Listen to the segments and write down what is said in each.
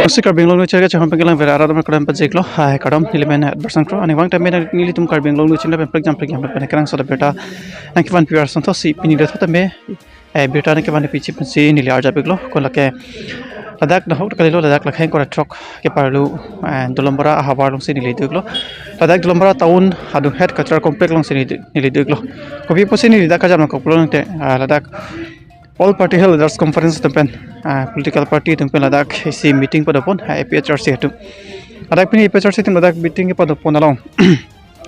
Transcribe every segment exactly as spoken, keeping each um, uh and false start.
Si Karbi Anglong News Channel kachehon pen kelang vera arat amar kardom pajirlo. Hai kardom, neli men Edward Sangkro. Ani vang tame nelitum Karbi Anglong News Channel pen prekjam prekjam pen kenangsot abirta nangkevan piar sonthotsi pini dethotame, eh, birta nangkevan pichip si neli arjap iklo. Ko lake ladak nahok kalilo, ladak lakhai ingkoi ra throk keparlo, eh, Dolamara ahavar alongsi neli duklo. Ladak Dolamara town adung head cultural complex alongsi neli du-, neli duklo. Kopi apotsi neli ladak kajam nangkoklo nangte, ah, ladak All Party Hill Leaders Conference atum pen, ah, political party atum pen ladak isi meeting padopon, ah, A P H R C atum. Ladak pini A P H R C atum ladak meeting padopon along.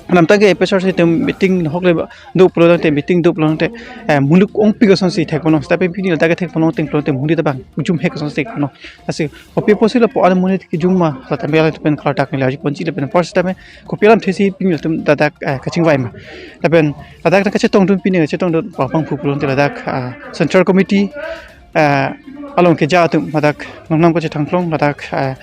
Namtang ke A P H R C atum meeting hokle ba, do pulo tangte meeting do pulo tangte, eh, muluk ongpik asonsi thekponlo, tapi pini ladak thekponlo, thekponlo tangte muli tabang, jumhek asonsi thekponlo. Lasi, kopi apotsi lapu-an amonit kejum ma, latame alanglitum pen klardak neli arjuponji lapen apar sitame, kopi alamthesi pini latum ladak, eh, kachingvai ma. Lapen ladak nangkachetongdun pini kachetongdun papang phu pulo tangte ladak, ah, Central Committee, ah, along keja atum ladak nongnam kachethangklong ladak, ah,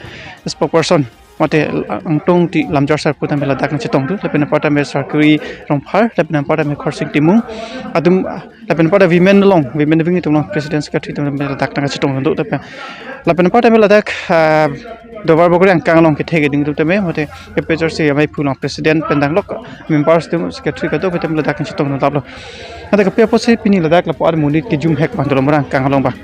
spokesperson mate Angtong T Lamjor sir pu tame ladak nangchetongdun, lapen apar tame Sarkuri Rongphar, lapen apar tame Khorsing Timung atum, ah, lapen apar women along, women wing atum along president secretary atum tame ladak nangchetongdun do, lapen, lapen apar tame ladak, ah, Duarbagori angkang along kethe keding atum tame mate A P H R C amei phu along president pen danglok, members atum secretary kadokave tame ladak nangchetongdun daplo. Ante kopi apotsi pini ladak lapu-an amonit kejumhek abang Dolamara angkang along abang.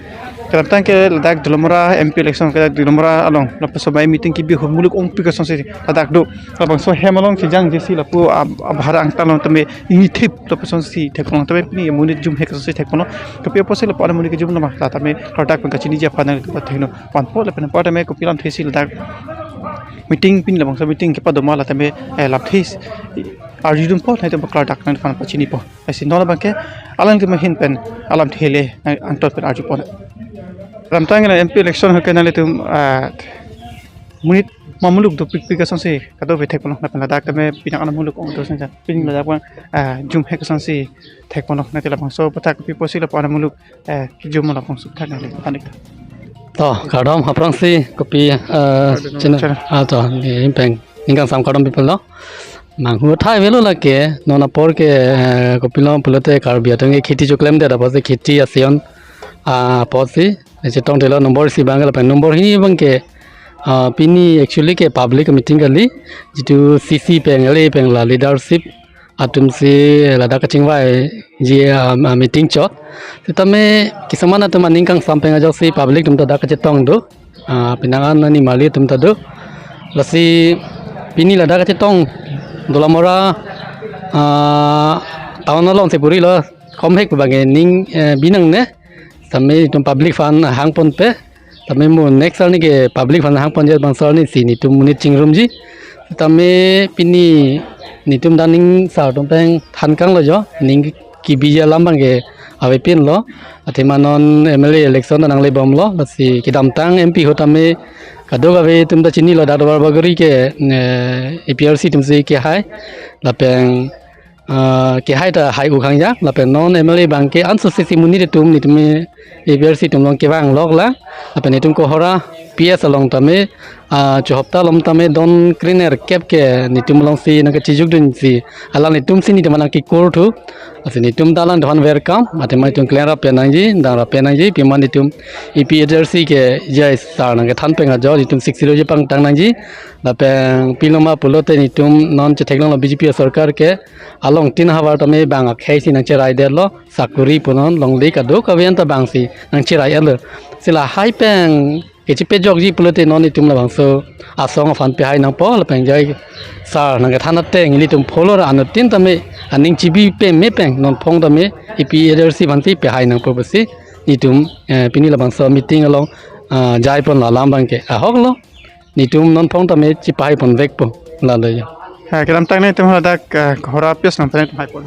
Kedamtang ke ladak Dolamara M P election ke Dolamara along lapuson amei meeting kebi ahut muluk ongpik asonsi ladak do. Labangso hem along chejang jesi lapu ab-, abhara angtan along tame ingni thip lapusonsi thekponlo tame pini amonit jumhek asonsi thekponlo. Kopi apotsi lapu-an amonit kejumlo ma, latame klardak pen kachiniji aphan nangli tupa thekno. Vanpo lapen apar tame kopi alamthesi ladak meeting pini labangso meeting kepado ma latame, eh, lamthe arjudunpo, nangtum klardak nangphan pachinipo. Lasi non abangke alanglitum ahin pen alamthe le, eh, angton pen arjupon. Kedamtang ke M P election ahut ke nanglitum, ah, monit ma muluk dopikpik asonsi kadokave thekponlo, lapen ladak tame penang an muluk ongdo sanja. Pini ladak abang, ah, jumhek asonsi thekponlo, nangte labangso aputhak kopi apotsi lapu-an muluk, eh, kejum labangso aputhak nangli panik. To, kardom aphrangsi kopi, eh, kardom, channel. Channel. Ah, to, neli pen ning kangsam kardom pipelo. Manghu thai avelo lake, non apor ke, eh, kopilo pulote Karbi atum ke kheti choklemdet apotsi kheti aseon, ah, apotsi, eh, chetongdetlo nombor isi abang lapen nombor hini abangke, ah, pini actually ke public meeting kali, jitu C C pen, L A pen la leadership atumsi ladak kachingvaiji, ah, ah, meeting chot. Sitame kisuman atum aning kangsam pen ajoksi public atum ta dak kachetong do. Ah, penang an nimarli atum ta do. Lasi pini ladak kachetong Dolamara, ah, town alongsi purilo, komhek abangke ning, eh, binangne. Tame itum public aphan hangponpe. Tame mo next arni ke public aphan hangponji abangso arnisi netum monit chingrumji. Tame pini netum daning sar atum pen than kanglo jo, ning kebiji alam abangke avepinlo. Athema non M L A election ta nanglebomlo, lasi kedamtang M P ahut tame kadokave atum ta chinilo, dak Duarbagori ke, eh, A P H R C atumsi kehai, lapen, ah, kehai ta hai-o khangja, lapen non M L A abangke ansose si monit atum netum A P H R C atum along kevanglok la, lapen netum Kohora P S along tame, ah, chu hopta along tame don krenerkep ke netum alongsi nangkachijukdunsi, alanglitumsi netum nangkekur thu, lasi netum ta alangliphan welcome, athema netum klemrap pen nangji, dangrap pen nangji, pima netum A P H R C ke J I sar nangkethan pen ajo, netum sixty lo je pangtang nangji, lapen pilo ma pulote netum non chetheklonglo B J P asorkar ke, along tin havar tame bang akhei si nangcheraidetlo, sakuri punon, longle kadokave anta bangsi nangcherai-etlo. Si lahai pen kechepejokji pulote non netum labangso asong aphan pehai nangpo, lapen J I sar nangkethan ateng ilitum pholo ra anuttin tame aning chibi peme pen non phong tame A P H R C aphansi pehai nangpo pusi netum, eh, pini labangso meeting along, ah, jaiponlo, alam abangke ahoklo. Netum non phong tame chipahai ponvekpo, lalo ya. Ha, kedamtang netum hadak, ah, Kohora P S along tame netum haipon.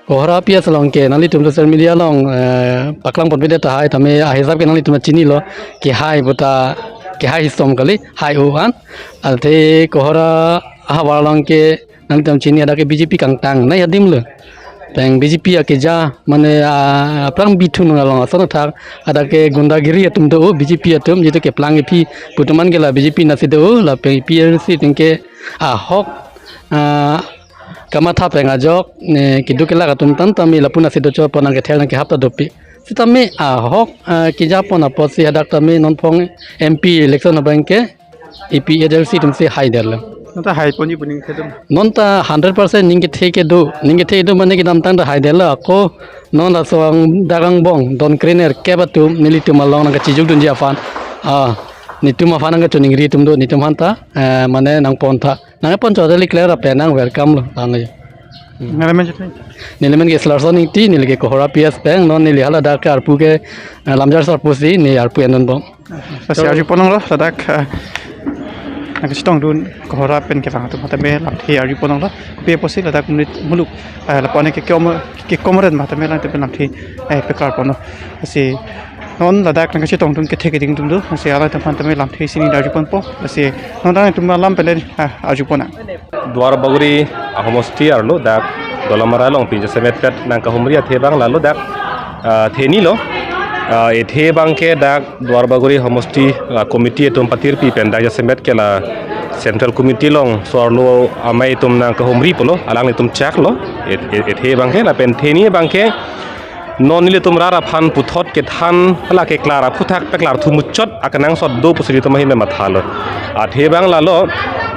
Kohora P S along ke nanglitum social media along, eh, paklangponpedet tahai tame ahisap ke nanglitum chinilo, kehai puta, kehai hisam kali, hai-o an. Athe Kohora ahavar along ke nanglitum chini, hadak ke B J P kangtangnei adimlo. Pen B J P akeja mane, ah, aphrang bithu nung along ason athak, hadak ke gundagiri atum do, B J P atum, jitu keplang iphi pu atum an ke la B J P nasi do, lapen A P H R C atum ke ahok, ah, kamatha pen ajok, ne, keduk kelak atum tan tame lapu nasi dochotpon, nangkethel nangkehap ta dopik. Sitame ahok, ah, kejapon apotsi hadak tame non phong M P election abangke APHLC atumsi haidetlo. Nonta hai ponji pu ning kethedun. Nonta hundred percent ning kethe kedo, ning kethe kedo mane kedamtang ta haidetlo. Ako non laso ang dak angbong Don Kren er kep atum nelitum along nangkachijukdunji aphan. Ah, netum aphan nangkachiningri atum do, netum aphanta, eh, mane nangpontha. Nangpon chot le clear ape nang welcome lo, tang le. Nelimen chethe. Nelimen ke Slarson Ingti, neli ke Kohora P S peng, non neli hala dak ke arpu ke, eh, Lamjar Sarpo si, ne arpu endunbom. Lasi arjupon nanglo, ladak, eh, nangkachetongdun Kohora pen kevang atum tame lamthe arjupon nanglo. Pi apotsi ladak monit muluk, eh, lapu-an ke kekom, kekom ren ma tame lang tame lamthe, eh, peklarponlo. Lasi non ladak nangkachetongdun kethe keding atum do. Lasi alangtum aphan tame lamthe si neli arjuponpo. Lasi non tang itum alam pen, eh, arjupon nang. Duarbagori ahomosti arlo dak Dolamara along pin jasemet pet nangkahumri athe abang lalo dak, ah, theni lo. Ah, ethe abang ke dak Duarbagori homosti, ah, committee atum patirpi pen dak jasemet ke la central committee along so arlo amei atum nangkahumri pulo, alanglitum chak lo. Et-, et-, ethe abang ke lapen theni abang ke non nelitum rat aphan puthot kethan hala keklar aphuthak peklar thu muchot akenangsot do pusi nelitum ahin mathalo. Athe abang lalo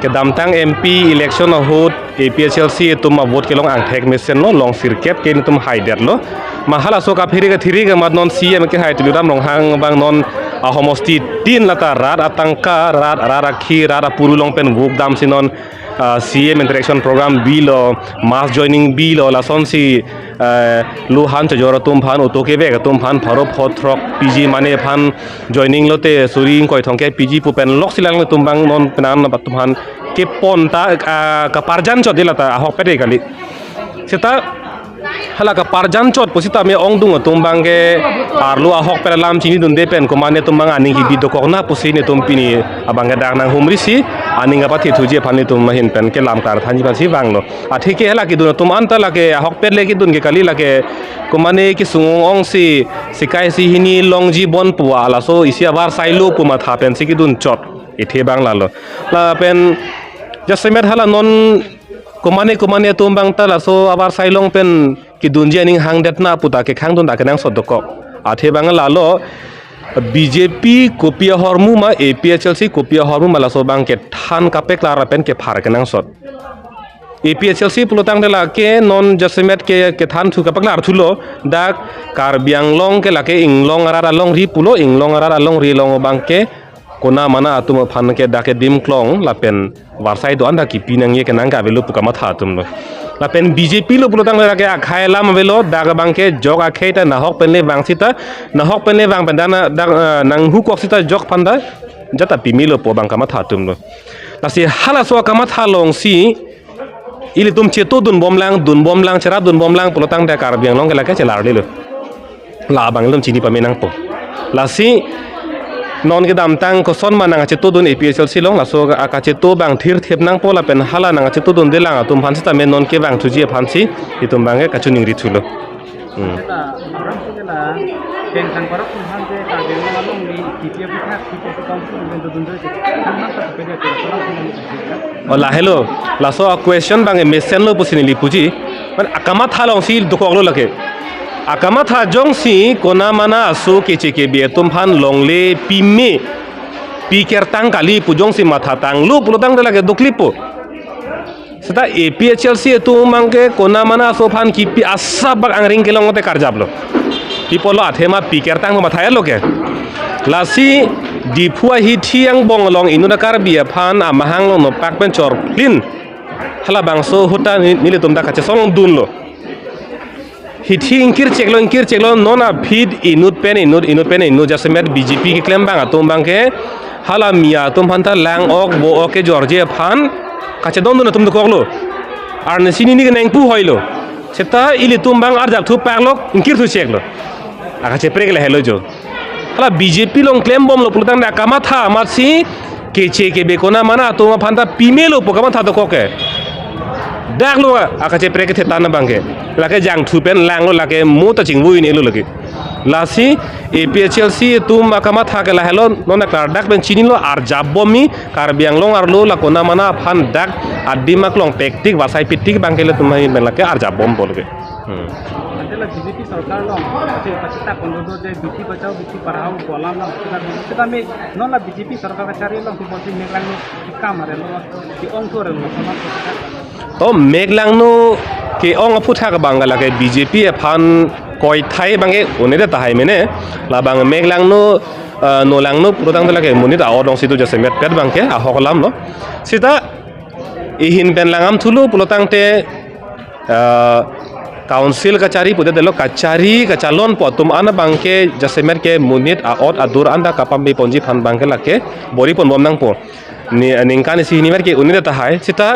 kedamtang M P election ahut APHLC atum avote kelong angthek mesenlo, long sirkep ke netum haidetlo. Ma halaso kaphere kathiri ke mat non C M kehai Tuliram Ronghang abang non ahomosti tin lata rat atangka, rat, rat akhi, rat apuru along pen vuk damsi non, ah, C M interaction program bilo, mass joining bilo, lasonsi, eh, lo han chojor atum aphan, auto kevek atum aphan, pharo pho throk piji mane aphan joining lote suri ingkoi thomkep piji pu pen loksi alanglitum abang non penan atum aphan keponta, ah, kaparjan chot de lata ahokpet kali. Seta hala kaparjan chot pusitame ongdung atum abang ke arlo ahokpet alam chinidunde pen komane atum abang aning kebi dokok na pusi netum pini abang ke dak nanghumri si aning kapathe thuji aphan netum ahin pen kelam klar thanji aphansi vanglo. Athe ke hala kedun atum anta lake ahokpet le kedun ke kali, lake komane kesung ong-ongsi sekai si hini longji bon pu, laso isi avarsai lo pu matha pensi kedun chot. Ethe abang lalo. Lapen jasemet hala non komane komane atum abang ta laso avarsai along pen kedunji aning hangdet na puta kekhangdun ta kenangsot dokok. Athe abang lalo BJP kopi ahormu ma, APHLC kopi ahormu ma, laso abang kethan kapeklar pen kephar kenangsot. APHLC pulotangte lake non jasemet ke kethan thu kapeklar thulo, dak Karbi Anglong ke lake inglong arat alongri pulo, inglong arat alongri along abang ke kona mana atum aphan ke dak ke dimklong lapen varsai do-an dak kipi nangji kenang ke avelo pu kamatha atum lo. Lapen BJP lo pulotangte lake akhei alam avelo, dak abang ke jok akhei ta nahok pen le vang sita, nahok pen le vang pen dana dak, eh, nanghukok sita jok aphan ta jata pimelo pu abang kamatha atum lo. Lasi halaso akamatha alongsi ilitum chetodunbomlang, dunbomlang, cherapdunbomlang pulotangte Karbi Anglong ke lake chelarlelo. La abang ilitum chini pame nangpo. Lasi non kedamtang koson ma nangchetodun APHLC along, laso akacheto abang thirthip nangpo lapen hala nangchetodundelang atum aphan sitame non kevang thuji aphansi itum abang ke kachiningri thulo. Hmm. Seta, orang sih kena, keng kang parok pun han ke, kang keng along di, di dia pun hak, di dia pun kampung, di dia pun dia, kan masa sepeda ke, orang pun yang. Oh, lahelo, laso a question abang mesenlo pusi neli puji. Man akamatha alongsi dokoklo lake. Akamatha jongsi kona mana aso keche kebe atum aphan longle pime, pi kertang kali pu jongsi mathatanglo pulotangte lake doklipo. Seta APHLC atum abang ke kona mana aso aphan kipi asap bak angring kelong te karjaplo. Pi apotlo athema pi kertang matha-etlo ke. Lasi Diphu ahithi angbong along inut a-Karbi aphan amahang along nopak pen chorklin. Halabangso ahut ta ni-, nelitum dak kachesongdunlo. Hithi ingkir cheklo, ingkir cheklo, non aphi inut pen inut, inut pen inut, jasemet BJP keklem abang atum abang ke, hala Miya atum aphan ta lang-ok, vo-ok kejorji aphan kachedondun atum dokoklo. Arnisi nini kenangpu hoilo. Seta ilitum abang arjap thupak lok, ingkir thu cheklo. Akacheprek lahelo jo. Hala BJP along klembomlo pulotangte akamatha amatsi keche kebe kona mana atum aphan ta pimelo pu kamatha dokok ke. Daklo akacheprek kethetan abang ke. Lake jangthu pen langlo, lake mo ta chingvui-un-elo lake. Lasi APHLC atum akamatha ke lahelo, non aklardak pen chinilo, arjapbomji Karbi Anglong arlo la kona mana aphan dak adim aklong pektik vasai pitik abang ke ilitum ahin pen lake arjapbompo lake. Hmm. Seta la B J P sorkar along, si pachethak kondo do je beti bachao beti padhao pu alam along, seta, seta me non la B J P sorkar kachari along si bol si Meklangno kekam arelo, ke-ong thu arelo, komat pu seta. To Meklangno ke-ong aphuthak abang lake B J P aphan koithai abangke un-e tahai mene, labang Meklangno, eh, Nolangno pulotangte lake monit a-ot alongsi do jasemet pet abangke ahok alamlo. Seta ihin pen langdam thulo pulotangte, ah, council kachari pute delo kachari kachalonpo atum an abangke jasemet ke monit a-ot adur anta kapame ponji aphan abangke lake bor-i ponbom nangpo. Ni, ningkan isi hini mer ke un-e tahai. Seta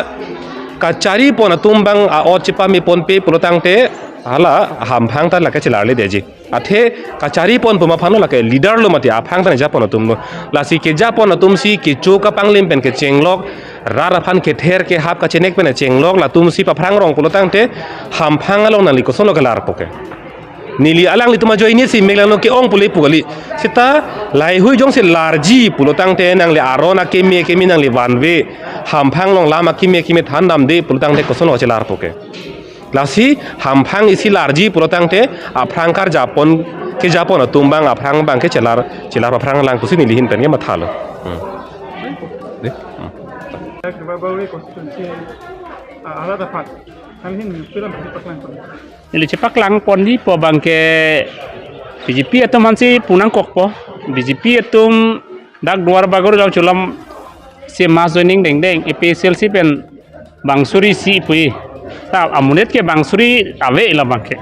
kachari pon atum abang a-ot chepame ponpe pulotangte hala hamphang ta lake chelarledetji. Athe kachari pon pu ma aphan lo lake leader lo mati aphrang ta ne japon atum lo. Lasi kejapon atum si kecho kapanglim pen kechenglok, rat aphan kether kehap kachenek pen chenglok, latum si paphrang rong pulotangte hamphang along nangli kosonlo kelarpo ke. Neli alanglitum ajoine si Meklangno ke-ong pule pu kali. Seta laheihui jongsi larji pulotangte nangli aron akimi akimi nangli vanve, hamphang along lam akimi akimi thandamde pulotangte kosonlo chelarpo ke. Lasi hamphang isi larji pulotangte aphrang karjapon kejapon atum abang aphrang abangke chelar, chelar aphrang lang pusi neli ahin pen ke mathalo. Hmm. Dei. Hmm. Dak Duarbagori constituency, ah, arat aphan. Nangli ahin film chepaklangpon. Neli chepaklangponji pu abangke B J P atum aphansi pu nangkokpo. B J P atum dak Duarbagori along chulam si mass joining dengdeng, A P H L C pen bang suri isi pu-i. Ta amonit ke bang suri ave la abangke.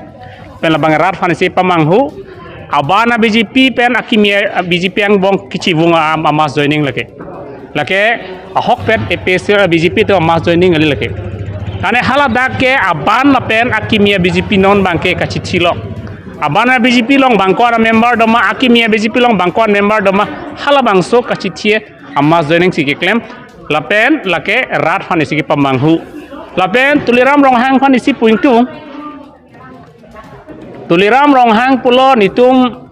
Pen labang rat aphansi pamanghu. Aban a-B J P pen akimi a-B J P angbong kachevung a, a-mass joining lake. Lake ahokpet A P H L C a-B J P atum a-mass joining kali lake. Tangte haladak ke aban lapen akimi a-B J P non abangke kachithilok. Aban a-B J P along bang ko-an member doma, akimi a-B J P along bang ko-an member doma, halabangso kachithi a-mass joining si keklem, lapen lake rat aphansi kepamanghu. Lapen Tuliram Ronghang aphan isi pu ingtung. Tuliram Ronghang pulo nelitum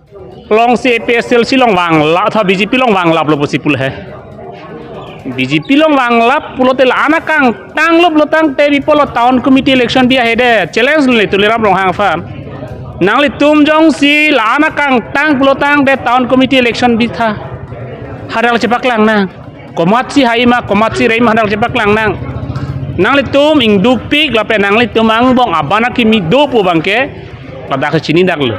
alongsi A P H L C along vanglap, tha B J P along vanglaplo pusi pulo he. B J P along vanglap pulote la-an akangtanglo pulotangte bipolo town committee election bi ahe de, challenge le Tuliram Ronghang aphan. Nanglitum jongsi la-an akangtang pulotangte town committee election bi tha. Hadak chepaklang nang. Komatsi haima, komatsi reima hadak chepaklang nang. Nanglitum ingdukpik lapen nanglitum angbong aban akimi do pu abangke ladak chini daklo.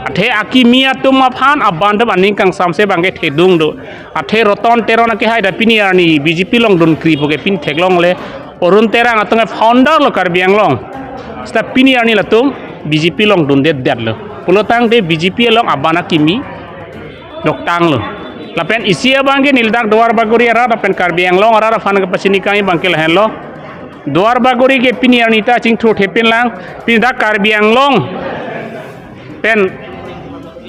Athe akimi atum aphan aban atum aning kangsamse abangke thedung do. Athe Roton Teron akehai ta pini arni B J P along dunkri puke pini theklongle. Arun Terang atum ke founder lo Karbi Anglong. Seta pini arni latum B J P along dundedetlo. Pulotangte B J P along aban akimi doktanglo. Lapen isi abangke neli dak Duarbagori arat lapen Karbi Anglong arat aphan kepachini kangji abangke lahenlo. Duarbagori ke pini arni ta chingthur thepin lang, pini dak Karbi Anglong pen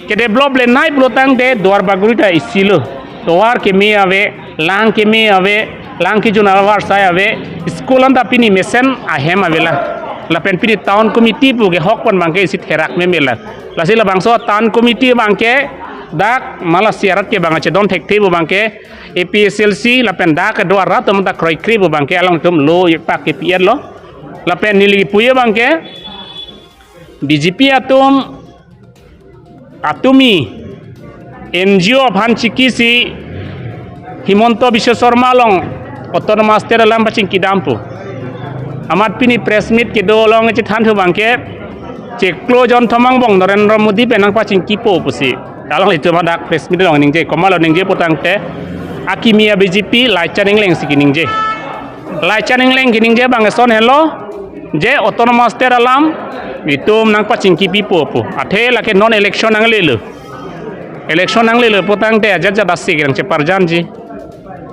kedevelop lenei pulotangte Duarbagori ta isilo. Tovar keme ave, lang keme ave, lang kejun avarsai ave, school anta pini mesen ahem avela. Lapen pini town committee pu kehokpon abangke isi therak memela. Lasi labangso town committee abangke dak Malasi arat ke abang chedon thekthe pu abangke A P H L C lapen dak kedo arat atum ta kroikre pu abangke alangtum lo ipak ke P R lo. Lapen neli puye abangke B J P atum, atumi N G O aphan chikisi Himanta Biswa Sarma along Autonomous State alam pachingkidam pu. Amat pini press meet kedo along chethan thu abangke chiklo jon thom angbong Narendra Modi pen nangpachingkipo pusi. Alanglitum hadak press meet along ningje, komatlo ningje pulotangte akimi a-B J P Laichan Engleng si keningje. Laichan Engleng keningje abang eson henlo, je Autonomous State alam itum nangpachingkipipo pu. Athe lake non election nanglelo. Election nanglelo pulotangte ajat jat asi ke nangcheparjanji.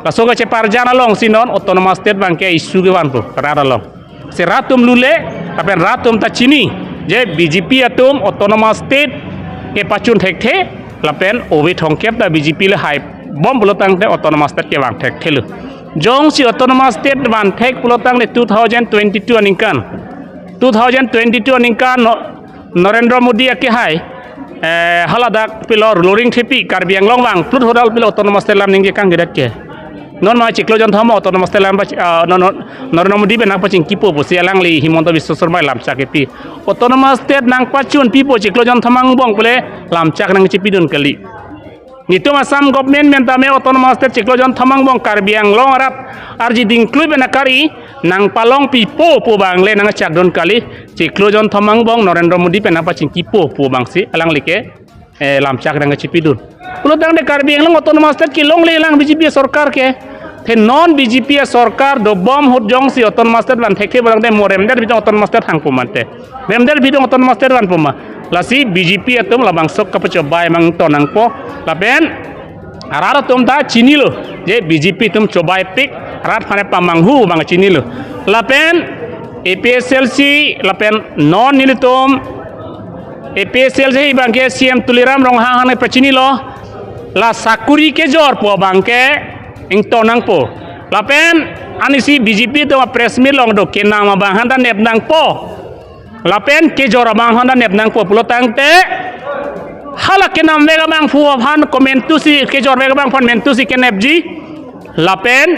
Laso kacheparjan alongsi non Autonomous State abangke issue kevan pu rat along. Si rat atum lule, lapen rat atum ta chini, je B J P atum Autonomous State kepachun thekthe, lapen ove thomkep ta B J P le haibom pulotangte Autonomous State kevang thekthelo. Jongsi Autonomous State vanthek pulotangte two thousand twenty-two aningkan, two thousand twenty-two aningkan no, Narendra Modi akehai, eh, haladak pilo loring thepi Karbi Anglong vangplut hodal pilo Autonomous State alam ningje kangkedat ke. Non ma chiklo jon thom autonomous state lang pa, ah, non, non, Narendra Modi pen nangpachingkipo pusi alangli Himanta Biswa Sarma lamchak kepi. Autonomous state nangpachunpipo chiklo jon thom angbong pule lamchak nangchipidun kali. Nelitum Assam government pen tame autonomous state chiklo jon thom angbong Karbi Anglong arat arjiding klui pen akari nangpalongpipo pu abang le nangchakdun kali. Chiklo jon thom angbong Narendra Modi pen nangpachingkipo pu abangsi alangli ke, eh, lamchak nangchipidun. Pulo tangte Karbi Anglong autonomous state kelongle lang B J P sorkar ke. Te non B J P sorkar dobom ahut jongsi autonomous state van thekthe pulo tangte mo remdet bidong autonomous state hangpo mate. Remdet bidong autonomous state vanpo ma. Lasi B J P atum labangso kapachobai mangton nangpo. Lapen arat atum ta chinilo je B J P atum chobaipik, arat aphan pamanghu abang chinilo. Lapen A P H L C lapen non nelitum A P H L C abang ke C M Tuliram Ronghang aphan pachinilo. La sakuri kejor pu abang ke ington nangpo. Lapen anisi B J P atum press meet along do kenam abang aphan ta nep nangpo. Lapen kejor abang aphan ta nep nangpo pulo tangte hala kenamvek abangphu aphan komentusi, kejorvek abangphu aphan mentusi kenepji. Lapen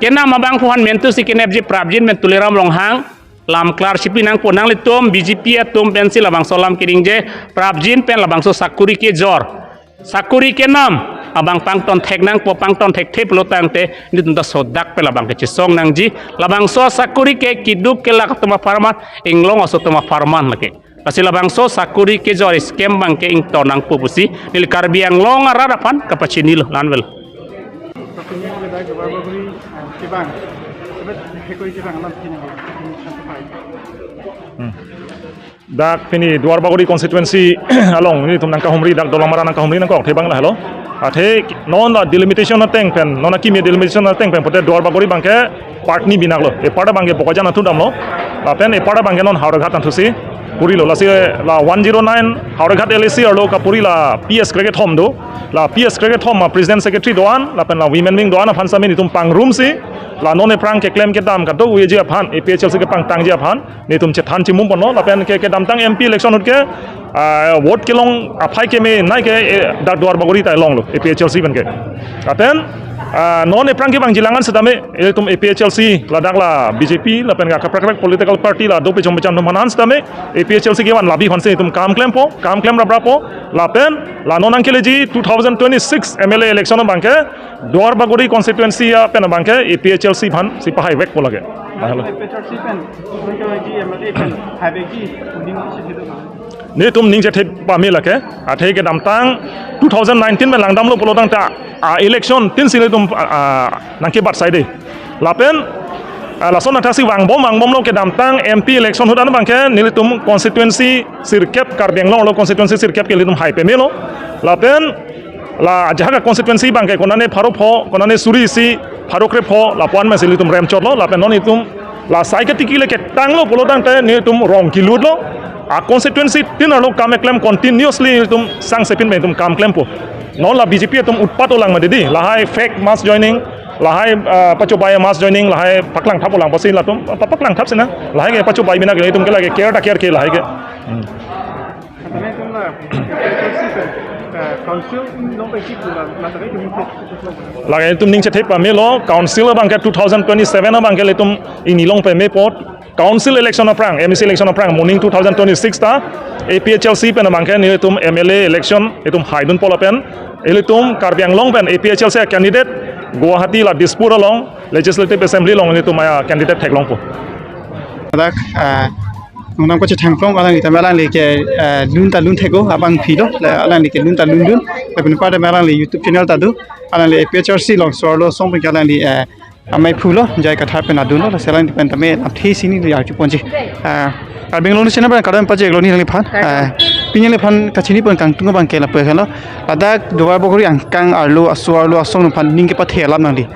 kenam abangphu aphan mentusi kenepji prapjin pen Tuliram Ronghang lam klar chipi nangpo. Nanglitum B J P atum pensi labangso alam keningje, prapjin pen labangso sakuri kejor, sakuri kenam abang pangton thek nangpo, pangton thekthe pulo tangte nelitum ta sodak pen labang kechesong nangji. Labangso sakuri ke keduk kelak atum apharman, inglong aso atum apharman lake. Lasi labangso sakuri kejor scam abang ke ington nangpo pusi neli Karbi Anglong arat aphan kapachinilo, la-an vel. Tapi ini ada gambar baguri, ah, kebang. Sebab hekoi kebang alam kini. Hmm. Dak pini Duarbagori constituency along nelitum nangkahumri, dak Dolamara nangkahumri nangkok thebang lahelo. Athe non la delimitation ateng pen, non akimi delimitation ateng pen pote Duarbagori abang ke part ni binaklo. E part abang ke Bokajan athu damlo. Lapen e part abang ke non Howraghat athusi purilo. Lasi la one zero nine Howraghat L A C arlo kapuri la P S krekethom do. La P S krekethom ma president secretary do-an, lapen la women wing do-an aphan sami nelitum pangrumsi la non aphrang keklem kedam kadokave ji aphan, A P H L C kepangtangji aphan nelitum chethan chimum ponlo. Lapen ke kedamtang M P election ahut ke, ah, vote kelong aphai keme nai ke, eh, dak Duarbagori ta longlo A P H L C pen ke. Lapen, ah, non aphrang kevangji lang-an setame, eh, nelitum A P H L C ladak la B J P lapen ke kaprek kaprek political party la do pechom pecham atum aphan setame A P H L C kevan labi aphansi nelitum kam klempo, kam klem raprapo. Lapen la non nangkeleji two thousand twenty-six M L A election abang ke Duarbagori constituency apen abang ke A P H L C aphansi pahaivekpo lake. Lahelo. A P H L C pen, pen ke lagi M L A pen, haivekji, kuning isi hidup. Nelitum ning chethe pame lake, athe kedamtang two thousand nineteen pen langdamlo pulo tangte, ah, election tin si nelitum, ah, ah, nangkebat saide. Lapen, ah, lason athaksi vangbom vangbomlo kedamtang M P election ahut an abang ke nelitum constituency sirkep, Karbi Anglong arlo constituency sirkep ke nelitum hai pamelo. Lapen la ajahak constituency abang ke konane pharo pho, konane suri isi, pharo krepho, lapu-an masi nelitum remchotlo, lapen non nelitum la sai ketiki le ketanglo pulo tangte nelitum rong kelutlo. A constituency tin arlo kam keklem continuously nelitum sangsepin pen nelitum kam klempo. Non la B J P atum utpat olang ma didi, lahai fake mass joining, lahai, ah, pachobai mass joining, lahai paklang thap olang pasi latum, pa-, paklang thap sina, lahai ke pachobai mina ke nelitum ke lake care ta care ke lahai ke. Hmm. Ante nelitum la, eh, council along pen kipu la, la tadi kami ke. Lake nelitum ning chethe pamelo, council abang ke two thousand twenty-seven abang ke nelitum ingni along pamepo, council election aphrang, M A C election aphrang, moning two thousand twenty-six ta, A P H L C pen abang ke nelitum M L A election, nelitum haidunpo lapen, nelitum Karbi Anglong pen A P H L C candidate, Guwahati la Dispur along, Legislative Assembly along nelitum, ah, candidate theklongpo. Dak, ah, nonang ko chethan klong alangli tame alangli ke, ah, lun ta lun thek-o abang philo, la alangli ke lun ta lun dun, lapen pada tame alangli YouTube channel ta do, alangli A P H L C along so-arlo asong pen ke alangli, ah, amei phulo, J I Kathar pen adunlo, la selang pen tame lamthe isi neli arjuponji. Ah, Karbi Anglong News channel pen kardom pajirlo neliphan. Ah, pini neliphan kachinipon kangtung abang ke lapu helo. Ladak Duarbagori angkang arlo aso arlo asong aphan ning kepathe alam nangli.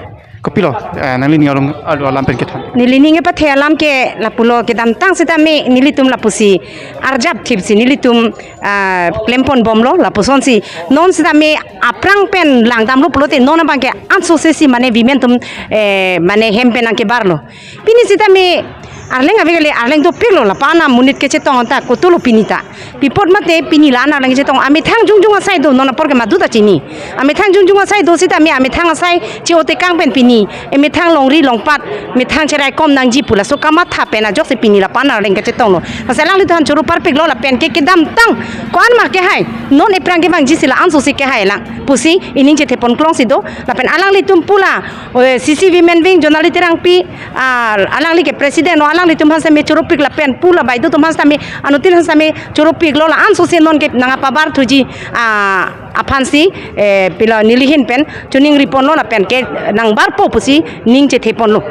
Kopilo, eh, nangli ning arong arlo alam pen kethan. Neli ning kepathe alam ke lapulo kedamtang setame nelitum lapusi arjap thipsi nelitum, ah, klempon bomlo lapusonsi non setame aphrang pen langdamlo pulote non abang ke ansose si mane women atum, eh, mane hem pen nangkebarlo. Pini setame Arleng ave kali, arleng dopiklo, lapu-an amonit kechetong ta kotulo pini ta. Pi apot mate pini la-an arleng kechetong. Amethang jongjong asai do, non apor ke madu ta chini. Amethang jongjong asai do sitame, amethang asai che-otekang pen pini, emethang longri longpat, methang cheraikom nangji pu laso kamatha pen ajoksi pini lapu-an arleng kechetonglo. Lasi alangliphan choro parpiklo, lapen ke kedamtang ko-an ma kehai, non ephrang kevangji si la-an sosi kehai lang pusi ining chethe ponklongsi do. Lapen alanglitum pu la, eh, C C Women Wing Jonali Terangpi, ah, alangli ke president lo, alanglitum aphan sitame choropik lapen pu la baideo atum aphan sitame, anuttin aphan sitame choropiklo, la-an sosi non ke nangpabar thuji, ah, aphansi, eh, pilo neli ahin pen choningri ponlo lapen ke nangbarpo pusi ning chethe ponlo.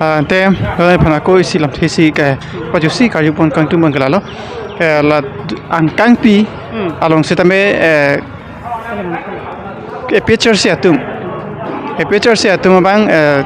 Ah, te, eh, aphan ako isi lamthe si ke, pajusi karju pon kangtung abang ke lalo. Eh, la angkangpi, hmm, along sitame, eh, A P H L C atum. A P H L C atum abang, eh,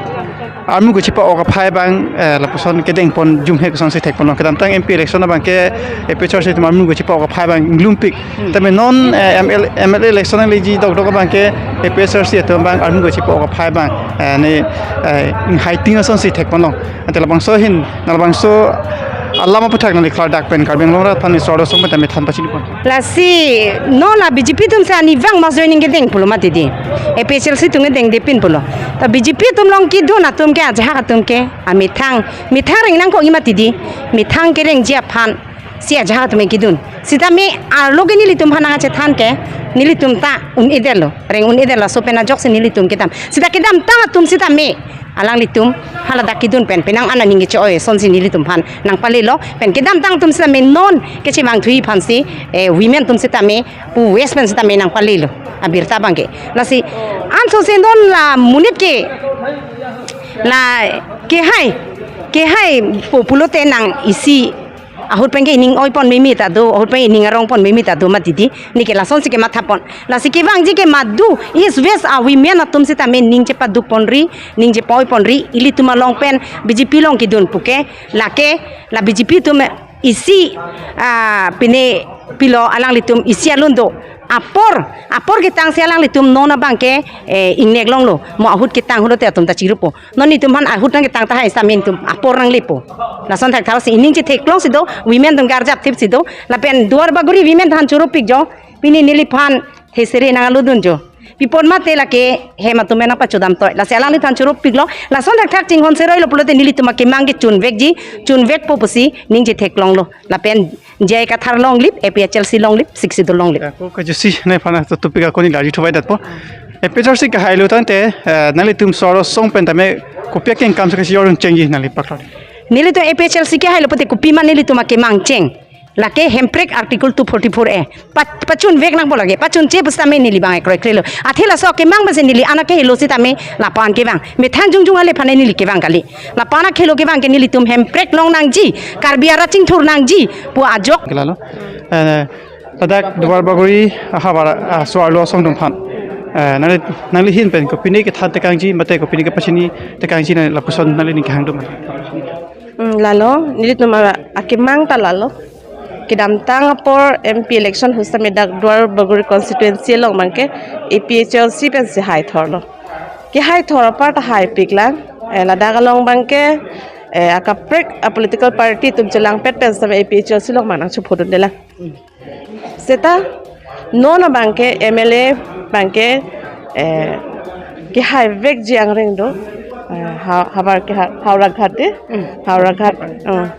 armu kechepa-ok aphai abang, eh, lapuson kedeng pon jumhe kosonsi thek ponlo. Kedamtang M P election abang ke A P H L C atum armu kechepa-ok aphai abang inglumpik. Hmm. Tame non, eh, M L, M L A election nangleji dokdok abang ke A P H L C atum abang armu kechepa-ok aphai abang, eh, ne, eh, inghaiting asonsi thek ponlo. Ante labangso ahin, labangso alam aputhak nangli klardak pen Karbi Anglong arat aphan ne so-arlo asong pen tame than pachini pon. Lasi non la B J P atum si ani vang mas joining kedeng pulo mati di. A P H L C atum kedengde pin pulo. Ta B J P atum along kedun atum ke, ajahak atum ke, amethang, methang reng nangkok-i mati di. Methang kerengji aphan si ajahak atum kedun. Sitame arlo ke nelitum aphan nangchethan ke, nelitum ta un-edetlo, reng un-edetlo, laso pen ajoksi nelitum kedam. Sita kedamtang atum sitame alanglitum hala dak kedun pen penang an aning kecho-oi asonsi nelitum aphan nangpalelo, pen kedamtang atum sitame non kechevang thuji aphansi, eh, women atum sitame pu West pen sitame nangpalelo abirta abang ke. Lasi anso si non la monit ke la kehai, kehai po pulote nang isi ahut pen ke ining oi pon meme ta do, ahut pen ining arong pon meme ta do mati di, ne ke lasonsi kematha pon. Lasi kevangji ke madu, East West a women atum sitame ning chepaduk ponri, ning chepoi ponri, ilitum along pen B J P along kedun puke, lake la B J P atum isi, ah, pine pilo alanglitum isi alun do. Apor, apor ketang si alanglitum non abang ke, eh, ingnek longlo, mo ahut ketang hulote atum ta chirupo. Non netum aphan ahut nangketang tahai sitame netum apor nanglepo. Lason thakthak si ining chetheklongsi do, women atum ke arjap thipsi do. Lapen Duar Bagori women aphan choropik jo, pini neliphan thesere nangaludun jo. Pi apot mate lake hem atum nangpachodam toi. Lasi alangliphan choropiklo. Lason thakthak chinghon seroilo pulote nelitum akemang ke chunvekji, chunvekpo pusi ning chetheklonglo. Lapen J I Kathar longlip, A P H L C longlip, Sixth Schedule longlip. Ya, ko kajusi neliphan topic ako neli arju thuvai detpo. A P H L C kehailo tangte, eh, nanglitum so-arlo asong pen tame kopi akengkam si kachejor un chengji nangli paklar. Nelitum A P H L C kehailo pulote kopima nelitum akemang cheng. Lake Hemprek Article two forty-four A. Pa-, pachunvek nangpo lake. Pachunche pusitame neli abang ekroikre lo. Athe laso akemang pensi neli an akehelo sitame lapu-an kevang. Methang jongjong ale aphan neli kevang kali. Lapu-an akehelo kevang ke nelitum Hemprek long nangji, Karbi arat chingthur nangji pu ajok. Ke lalo. Eh, ladak Duar Bagori ahavar, ah, so-arlo asong atum aphan, eh, nangli, nangli ahin pen kopine kethan tekangji, mate kopine kepachini tekangji, nangli lapuson nanglining kehang atum. Hmm, lalo, nelitum a-, akemang ta lalo. Kedamtang apor M P election ahut sitame dak Duar Bagori constituency along abang ke A P H L C pensi haithorlo. Kehaithor apar ta haipiklang. Eh, ladak along abang ke, eh, akaprek a political party atum chelangpet pen sitame A P H L C along abang nangchophodundelang. Seta non abang ke M L A abang ke, eh, kehaivekji angring do. Eh, ha-, havar ke ha-, Howraghat de. Hmm. Howraghat. Hmm.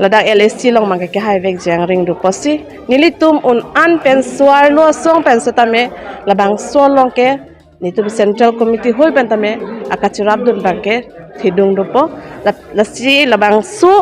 Ladak L A C along abang ke kehaivekji angring do pusi. Nelitum un-an pen so-arlo asong pen sitame labangso along ke netum Central Committee hol pen tame akacherapdun abang ke thedung dopo. La-, lasi labangso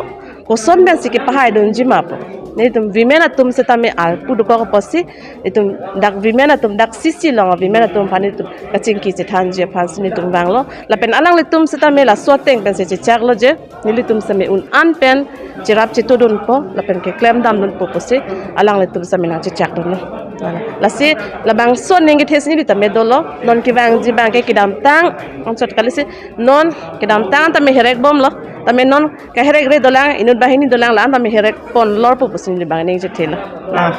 koson pensi kepahaidunji ma pu. Netum women atum sitame arpu dokok pusi, netum dak women atum, dak C C along women atum aphan netum kachingki chethanji aphansi netum vanglo. Lapen alanglitum sitame laso ateng pensi chechaklo je, nelitum sitame un-an pen cherap chetudunpo, lapen keklem damdunpo pusi alanglitum sitame nangchechakdunlo. Lasi labangso aning kethe si neli tame dolo, non kevangji abang ke kedamtang, onsot kali si non kedamtang tame herekbomlo, tame non kaherekre dolang, inut banghini dolang, la-an tame herek ponlorpo pusi neli abang ning chethelo. Ah,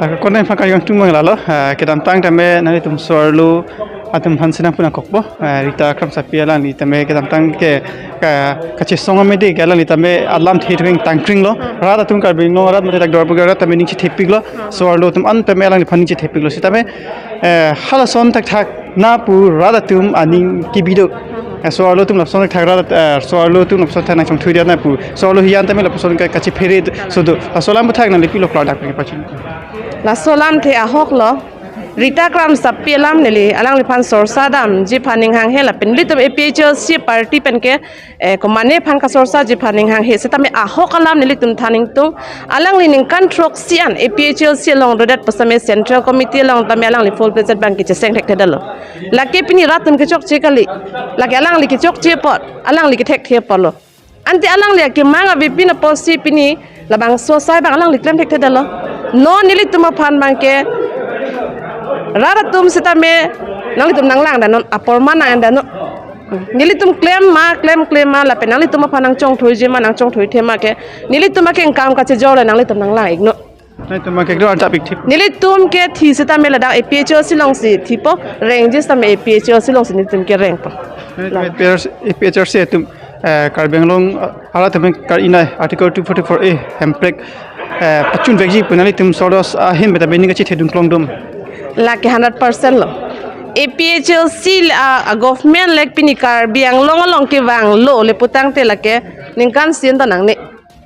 ah, koneng phakai yang tumang lalo, ah, kedamtang tame nanglitum so-arlo atum aphan si nangpu nangkokpo, eh, Rita Kramsapi alangli tame kedamtang ke, ka, kachesong amede ke alangli tame alamthe thuveng tangkring lo. Rat atum Karbi Anglong arat mate dak Duarbagori arat tame ning chethepik lo. So-arlo atum an tame alangliphan ning chethepik lo. Sitame, eh, halason thakthak na pu rat atum aning kebi do. Eh, so-arlo atum lapuson thakthak rat, eh, so-arlo atum lapuson thak nangchongthui dia na pu. So-arlo hiyan tame lapuson ke kachephere so do. Laso alam aphuthak nangli pilo klardak pangpachini. Laso alamthe ahok lo. Rita Kramsapi alam neli alangliphan sorsa damji aphan ning hanghe lapen nelitum A P H L C party pen ke, eh, komane aphan kasorsaji aphan ning hanghe sitame ahok alam nelitum than ingtung. Alangli ningkan throksi an A P H L C along rodet pu sitame Central Committee along tame alangli full fledged abang ke cheseng thekthedetlo. Lake pini rat atum kechokche kali. Lake alangli kechokche apot, alangli kethekthe apot lo. Ante alangli akemang avepin apotsi pini labangso asai abang alangli klem thekthedetlo. Non nelitum aphan abang ke rat atum sitame nanglitum nanglang dan non, apor ma nang dan non. Nelitum klem ma, klem klem ma lapen nanglitum aphan nangchongthuiji ma, nangchongthuithe ma ke nelitum akengkam kachejor le nanglitum nanglang iknon. Nangtum ke ekdom arjap ik thip. Nelitum ke thi sitame ladak A P H L C alongsi thipo, rengji sitame A P H L C alongsi nelitum kerengpo. Nangtum A P H L C, A P H L C atum, eh, Karbi Anglong, eh, arat tame kar-inai Article two forty-four A hemprek, eh, pachunvekji pu nanglitum sordos ahin beta bini kachethedun klong dum. Lake hundred percent lo. A P H L C, ah, ah, government lek pini Karbi Anglong along kevanglo le putangte lake ningkan isi an ta nangne.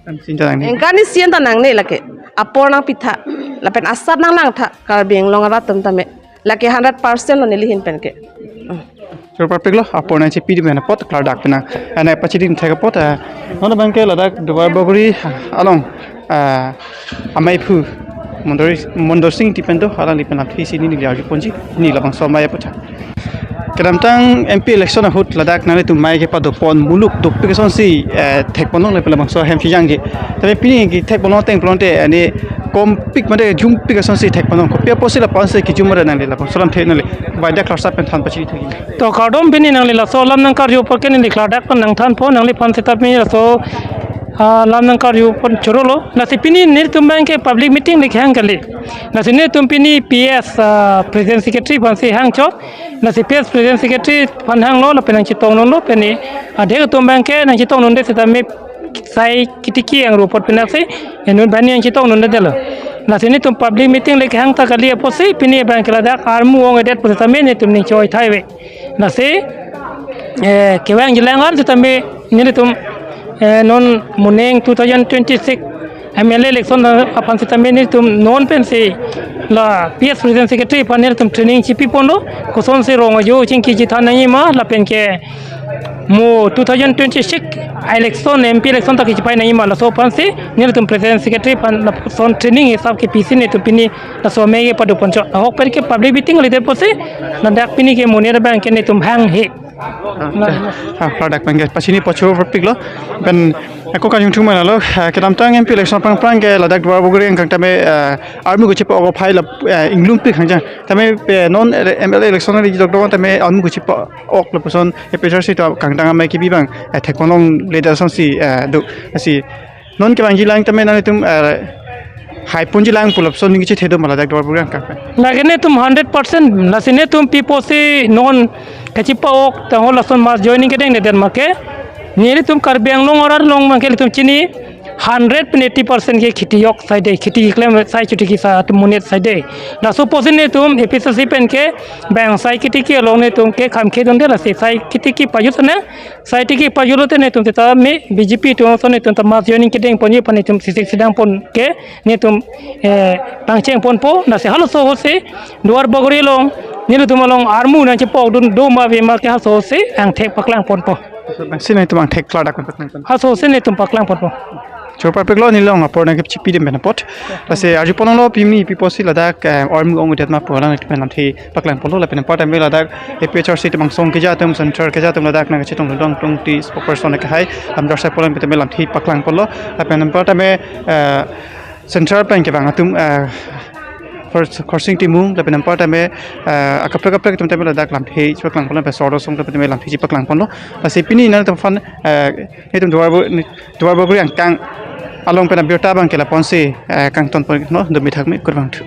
Kan sinta nangne. Ningkan isi an ta nangne lake. Apor nangpitha. Lapen asap nanglangtha Karbi Anglong arat atum tame. Lake hundred percent lo neli ahin pen ke. Choro parpik lo, apor nangchepi dam apot klardak penang. Ane pachidin thek apot, eh, non abang ke ladak Duarbagori along, eh, amei aphu Mondor, Mondor Sing Ingti pen do, alangli pen lamthe isi neli arjuponji, neli labangso amei aphuthak. Kedamtang M P election ahut ladak nanglitum amei kepadopon muluk dopik asonsi, eh, thekponlong lapen labangso ahem chejangji. Tapi pini kethekponlong ateng pulote ani kompik mate jumpik asonsi thekponlong. Kopi apotsi lapu-ansi kejum mate nangli labangso alamthe nangli. Baida klarsa pen than pachini thekji. To kardom pini nangli laso alam nangkarju apot ke neli klardak pen nangthanpo nangliphan sitame laso, ah, alam nangkarju apot choro lo. Lasi pini nelitum abang ke public meeting le kehang kali. Lasi nelitum pini P S, ah, President Secretary aphansi hangchot. Lasi P S President Secretary aphan hanglo lapen nangchetongdunlo pini. Adhe atum abang ke nangchetongdunde sitame sai kitiki angru apot penang si, enun bani nangchetongdundetlo. Lasi nelitum public meeting le kehang ta kali apotsi, pini abang ke ladak armu ong-edet pu sitame nelitum ning choi thai ave. Lasi, eh, kevangji lang an sitame nelitum, eh, non moning two thousand twenty-six M L A election aphan sitame nelitum non pensi la P S President Secretary aphan nelitum training chipiponlo, kosonsi rong ajo chingki chethan nangjima, lapen ke mo two thousand twenty-six election, M P election ta kechipai nangjima, laso aphansi nelitum President Secretary aphan lapuson training hisap kepisi nelitum pini laso amei kepadoponchot. Ahok pen ke public meeting kalite apotsi, ladak pini ke monit abang ke nelitum hanghe. Ah, ah, product abang ke pachini pocho piklo. Pen ako kangjung thuma lo, ah, kedamtang M P election prang prang ke ladak Duarbagori angkang tame, ah, army ko chepa ogo phai la, ah, inglumpik hangjang. Tame, eh, non ele-, M L A election le jok dong tame army ko chepa ok lapuson A P H L C ta kangtang amei kebi abang, eh, thekponlongle asonsi, eh, do, lasi non kevangji lang tame nanglitum, eh, haiponji lang pu lapuson ning kechethe do ma ladak Duarbagori angkang. Lake nelitum hundred percent, lasi nelitum pi apotsi non kachepa ok tangho lason mass joining kedengdedet ma ke. Nelitum Karbi Anglong arat along abang ke nelitum chini hundred pen eighty percent ke kheti yok saide, kheti keklem sai chotiki sa atum monit saide. Laso apotsi nelitum A P H L C pen ke bang sai kitiki along nelitum ke kham khedunde, lasi sai kitiki pajut ne, sai kitiki pajut lote nelitum sitame B J P atum ason nelitum ta mass joining kedengponji aphan nelitum sisik sidangpon ke nelitum, eh, pangchengponpo, lasi halaso ahutsi Duarbagori along nelitum along armu nangchepokdun do ma ave ma ke halaso ahutsi angthek paklangponpo. Si nangtum angthek klardak pen. Halaso ahutsi nelitum paklangponpo. Choro parpiklo neli along apor nangkechipi dam pen apot. Lasi arjuponlonglo pini pi apotsi ladak, eh, armu ong-edet ma pu alanglitum pen lamthe paklangponlo lapen apar tame ladak A P H L C atum angsong keja atum central keja atum ladak nangkachetongdun tong ti spokesperson ke hai lamjor sai polang pen tame lamthe paklangponlo lapen apar tame, eh, central pen kevang atum, eh, Khor-, Khorsing Timung lapen apar tame, eh, akaprek kaprek atum tame ladak lamthe chepaklangponlo lapen sordo song tame lamthe chepaklangponlo. Lasi pini nangtumphan, eh, nelitum Duarbo-, Duarbagori angkang along pen abirta abang ke lapuson si, eh, kangtonpon no, dumi thakmi kurvangthu.